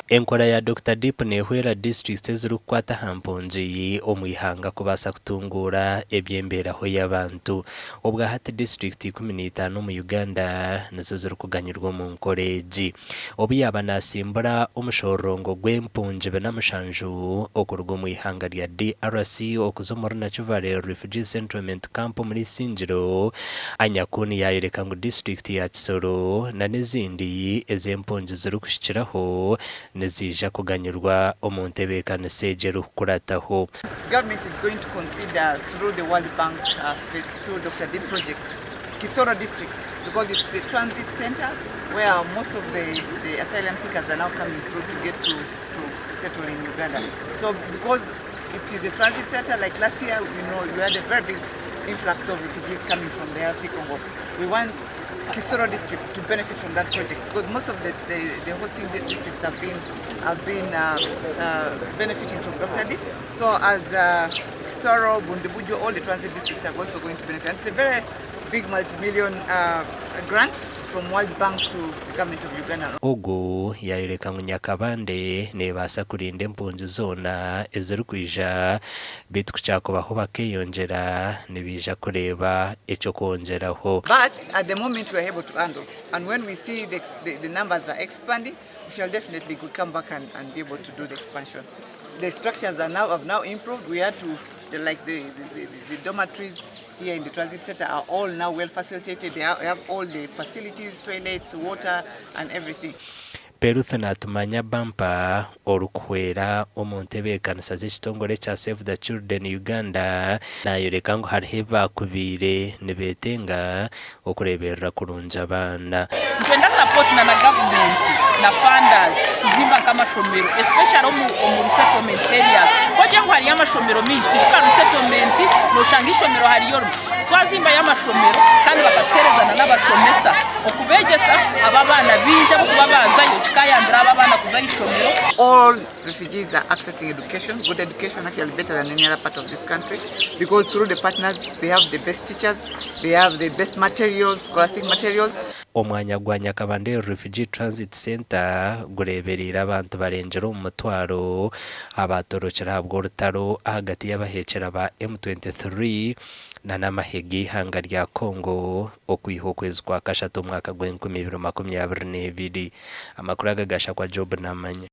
Enkora ya Dokita Deep neehwera disiturikiti ezirikukwata aha mpungi omu ihanga kubaasa kutunguura eby'embeeraho y'abantu. Obwahati disiturikiti 15 omu Uganda nizo zirikuganyirwa omu nkora egi. Obu yaaba naatsimbura omushororongo gw'empungi 47 okuruga omu ihanga rya DRC okuza omuri Nakivale Refugee Settlement Camp omuri Isingiro, Anyakun yaayoreka ngu disiturikiti ya Kisoro na n'ezindi ez'empungi zirikuhikiraho niziija kuganyirwa omu ntebeekanisa egi erikukurataho. Government is going to consider through the World Bank Phase 2 Dr. Deep project Kisoro district because it's a transit center where most of the, the asylum seekers are now coming through to get to, to settle in Uganda. So because it is a transit center, like last year, we had a very big influx of refugees coming from the RC Congo. We want Kisoro district to benefit from that project because most of the, the, the hosting districts have been benefiting from Dr. Deep. So as Kisoro, Bundibugyo, all the transit districts are also going to benefit. And it's a very big multi-million grant from World Bank to the government of Uganda. Ogu yayoreka ngu Nyakabande neebaasa kurinda empungi zoona ezirikwija, beitu ku kyakubaho bakeyongyera nibaija kureeba ekyokwongyeraho. But at the moment we are able to handle. And when we see the numbers are expanding, we shall definitely come back and be able to do the expansion. The structures are now have now improved. We had to, the, like the dormitories here in the transit center are all now well facilitated. They have all the facilities, toilets, water, and everything. Peruth Natumanya Bampa, orikuhwera omu ntebeekanisa z'ekitongore ekya Save the Children Uganda, nayoreka ngu hariho ebi bakubiire nibeetenga okureeberera kurungi abaana. Nitwenda support na government na funders kuzimba nk'amashomero, especially omu resettlement areas. Kogira ngu hariyo amashomero mingi, ijuka resettlement noshanga ishomero hariyo rimwe. Twazimbayo amashomero kandi bakatuheereza na n'abashomesa okubegyesa aba abaana bingi abakuba bazayo, kikayambira aba abaana kuza ishomero. All refugees are accessing education, good education, actually better than any other part of this country, because through the partners they have the best teachers, they have the best materials, scholastic materials. Omwanya gwa Nyakabande Refugee Transit Centre gureebereire abantu barengyera omu mutwaro abatorokire ahabw'orutaro ahagati y'abahekyera ba M23 na n'amahe g'eihanga rya Congo okwiha okwezi kwa kashatu omwaka gw'enkumi ibiri makumyabiri n'ebiri. Amakuru aga gashakwa Job Namanya.